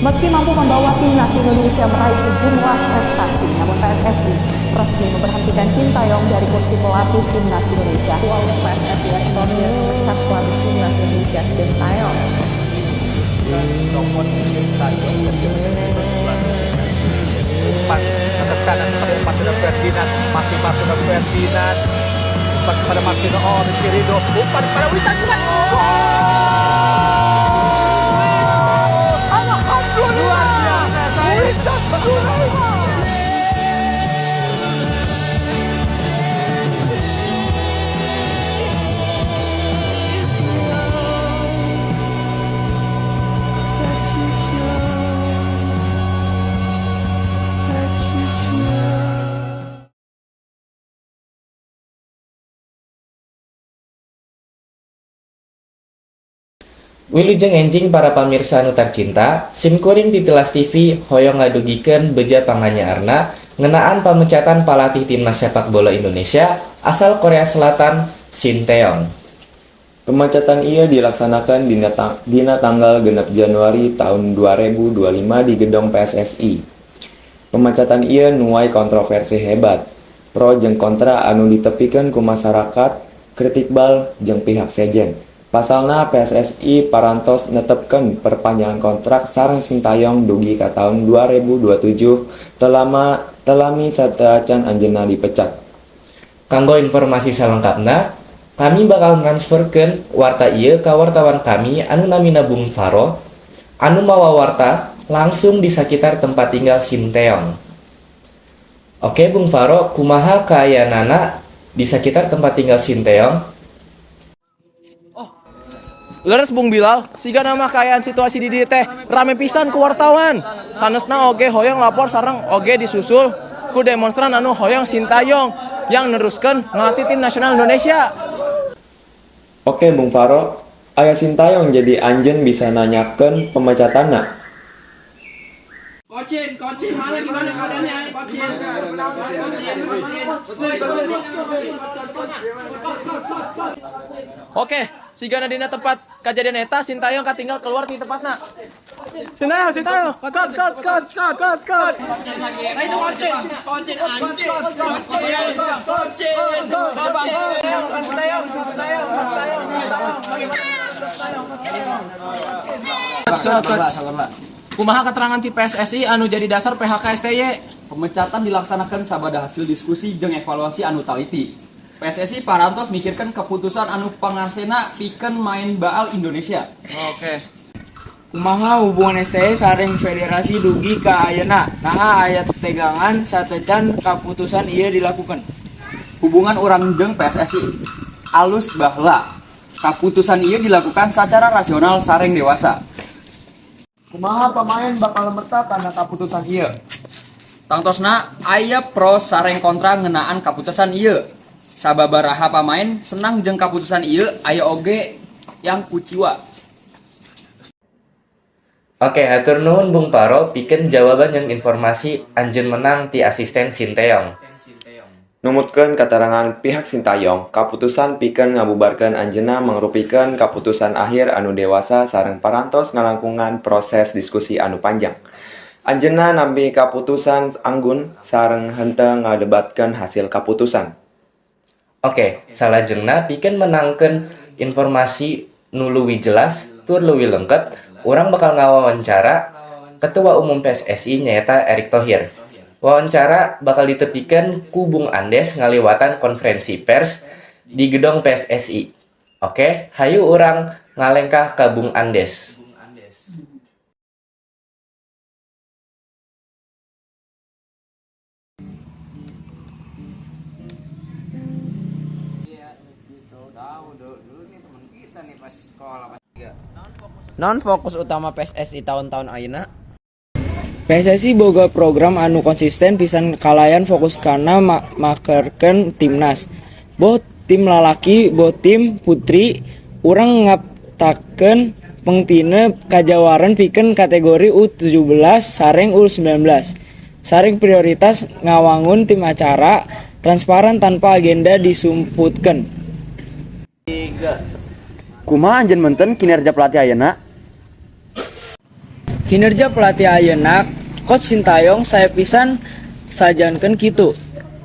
Meski mampu membawa timnas Indonesia meraih sejumlah prestasi, namun PSSI resmi memberhentikan Shin Tae-yong dari kursi pelatih timnas Indonesia. Ketua Umum PSSI Erick Thohir memecat pelatih timnas Indonesia Shin Tae-yong. Copot Shin Tae-yong dan dia menjadi sebagai pelatih timnas Indonesia. Umpan ke kanan kepada Marcelo Ferdinand, masih Marcelo Ferdinand. Umpan kepada Marcelo, oh, Rizky Ridho, umpan kepada Witan juga. Alhamdulillah. Witan Sulaiman. Wilujeng enjing para pamirsa anu tarcinta, simkuring ti Tilas TV hoyong ngadugikeun beja panganyaarna ngeunaan pamecatan palatih timnas sepak bola Indonesia asal Korea Selatan, Shin Tae-yong. Pemecatan ieu dilaksanakan dina tanggal 6 Januari tahun 2025 di Gedong PSSI. Pemecatan ieu nuai kontroversi hebat, pro jeung kontra anu ditepikeun ku masyarakat, kritik bal, jeung pihak sejen. Pasalna PSSI parantos netepkeun perpanjangan kontrak sareng Shin Tae-yong dugi ka taun 2027, teu lami sateuacan anjeunna dipecat. Kanggo informasi salengkapna, kami bakal transferkeun warta ieu ka wartawan kami anu namina Bung Faro, anu mawa warta langsung di sakitar tempat tinggal Shin Tae-yong. Oke Bung Faro, kumaha kaayaanana di sekitar tempat tinggal Shin Tae-yong? Leres, Bung Bilal, sigana mah kaayaan situasi di dieu teh rame pisan ku wartawan. Sanesna oge hoyong lapor sareng oge disusul ku demonstran anu hoyong Shin Tae-yong yang neruskeun ngelatih tim nasional Indonesia. Oke Bung Faro, aya Shin Tae-yong, jadi anjeun bisa nanyakeun pemecatanna. Kocin, kocin, mana gimana keadaannya? Kocin, kocin, kocin, kocin, Oke, sigana dina tempat kejadian eta Shin Tae-yong katinggal keluar di tempatna. Shin Tae-yong, Shin Tae-yong, coach, coach, coach, coach, coach, coach. Nah, itu kocin, kocin anjing, kocin, kocin, kocin. Coach. Kumaha keterangan ti PSSI anu jadi dasar PHK STY? Pemecatan dilaksanakan sabada hasil diskusi jeung evaluasi anu taliti. PSSI parantos mikirkan keputusan anu pangasena pikeun main baal Indonesia. Oke. Kumaha hubungan STY sareng federasi dugi ka ayeuna? Naha aya tegangan sateuacan kaputusan ieu dilakukan? Hubungan urang jeung PSSI alus baheula. Kaputusan ieu dilakukan secara rasional sareng dewasa. Kumaha pemain bakal merta kana kaputusan ieu? Tangtosna aya pro sareng kontra ngeunaan kaputusan ieu. Sababaraha pamain senang jeung kaputusan ieu, aya oge yang kuciwa. Oke, hatur nuhun Bung Paro pikeun jawaban jeung informasi anjeun menang ti asisten Shin Tae-yong. Numutkeun katerangan pihak Shin Tae-yong, kaputusan pikeun ngabubarkeun anjeunna mangrupikeun kaputusan akhir anu dewasa sareng parantos ngalangkungan proses diskusi anu panjang. Anjeunna nampi kaputusan anggun sareng henteu ngadebatkeun hasil kaputusan. Oke, salajengna pikeun menangkeun informasi nu leuwih jelas tur leuwih lengkap, urang bakal ngawawancara Ketua Umum PSSI, nyaeta Erick Thohir. Wawancara bakal ditepikeun ku Bung Andes ngaliwatan konferensi pers di gedong PSSI. Oke, hayu urang ngalengkah ka Bung Andes. Naon fokus utama PSSI tahun-tahun ayeuna? PSSI boga program anu konsisten pisan kalayan fokus kana makerkeun timnas. Boh tim lalaki boh tim putri, urang ngaptakeun pengtine kajawaran pikeun kategori U17 sareng U19. Sareng prioritas ngawangun tim acara transparan tanpa agenda disumputkeun. Kumaha anjeun menten kinerja pelatih ayeuna? Kinerja pelatih ayeuna Coach Shin Tae-yong sae pisan sajankeun kitu.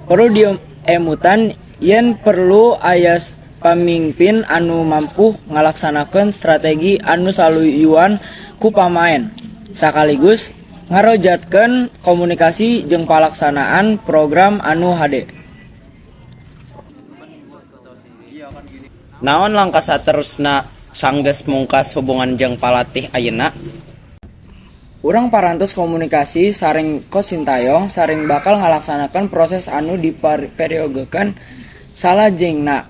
Perlu diemutan yen perlu aya pamingpin anu mampu ngalaksanakeun strategi anu saluyuan ku pamaen sakaligus ngarojatkeun komunikasi jeung palaksanaan program anu hade. Naon langkah saterusna sanggeus mungkas hubungan jeung palatih ayeuna? Urang parantos komunikasi sareng Coach Shin Tae-yong sareng bakal ngalaksanakeun proses anu diperyogekeun salajengna.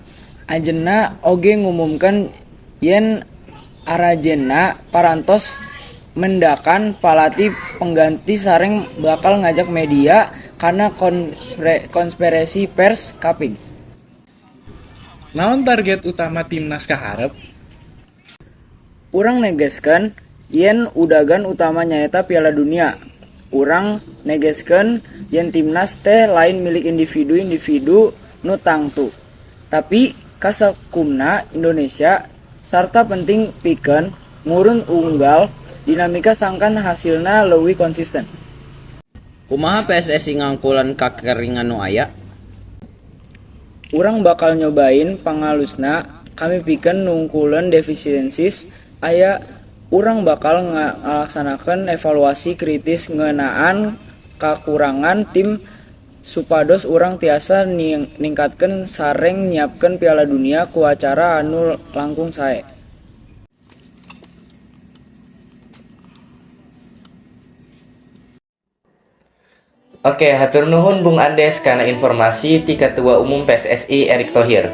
Anjeunna oge ngumumkeun yen aranjeunna parantos mendakan palatih pengganti sareng bakal ngajak media kana konferensi pers kaping. Naon target utama timnas kaharep? Urang negeskeun yen udagan utama nyaeta Piala Dunia. Urang negeskeun yen timnas teh lain milik individu-individu nu tangtu, tapi kasakumna Indonesia sarta penting pikeun ngurun unggal dinamika sangkan hasilna leuwih konsisten. Kumaha PSSI ngangkulan kakeringan nu aya? Urang bakal nyobain pangalusna kami pikeun nungkuleun defisiensi aya. Urang bakal ngalaksanakeun evaluasi kritis ngeunaan kakurangan tim supados urang tiasa ningkatkeun sareng nyiapkeun Piala Dunia ku acara anu langkung sae. Oke, hatur nuhun Bung Andes kana informasi ti Ketua Umum PSSI Erick Thohir.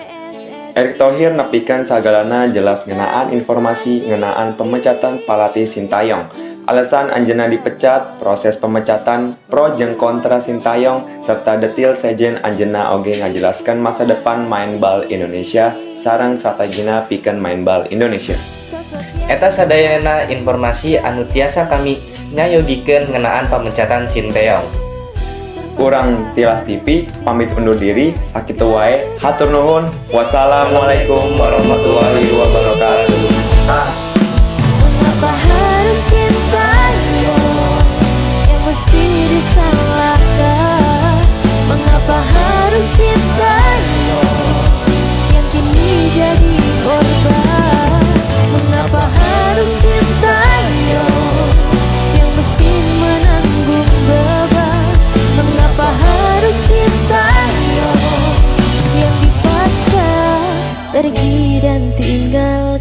Erick Thohir nepikeun sagalana jelas ngeunaan informasi ngeunaan pemecatan palatih Shin Tae-yong. Alasan anjeunna dipecat, proses pemecatan, pro jeung kontra Shin Tae-yong, serta detil sejen anjeunna oge ngajelaskeun masa depan main bal Indonesia sareng strategina pikeun main bal Indonesia. Eta sadayana informasi anu tiasa kami nyayogikeun ngeunaan pemecatan Shin Tae-yong. Urang Tilas TV pamit undur diri, sakitu wae, hatur nuhun. Wassalamualaikum warahmatullahi wabarakatuh. Mengapa harus Shin Tae-yong yang mesti disalahkan? Mengapa harus Shin Tae-yong yang kini jadi korban? Mengapa harus Shin Tae-yong yang mesti menanggung beban? Mengapa harus Shin Tae-yong yang dipaksa pergi dan tinggalkan?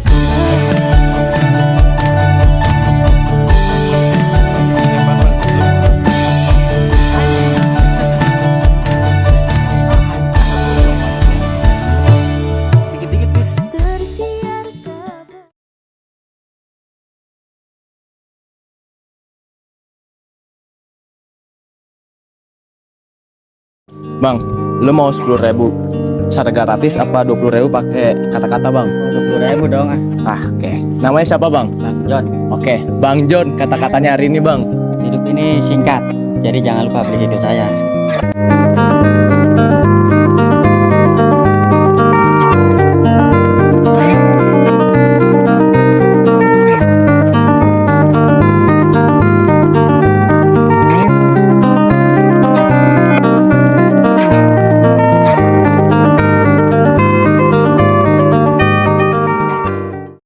Dikit-dikit bis. Tersiar kabar. Bang, lu mau 10.000 secara gratis apa 20.000 pakai kata-kata, Bang? 20.000 dong ah. Ah, oke. Namanya siapa, Bang? Bang John. Oke, Bang John, kata-katanya hari ini, Bang. Hidup ini singkat, jadi jangan lupa beli ke saya.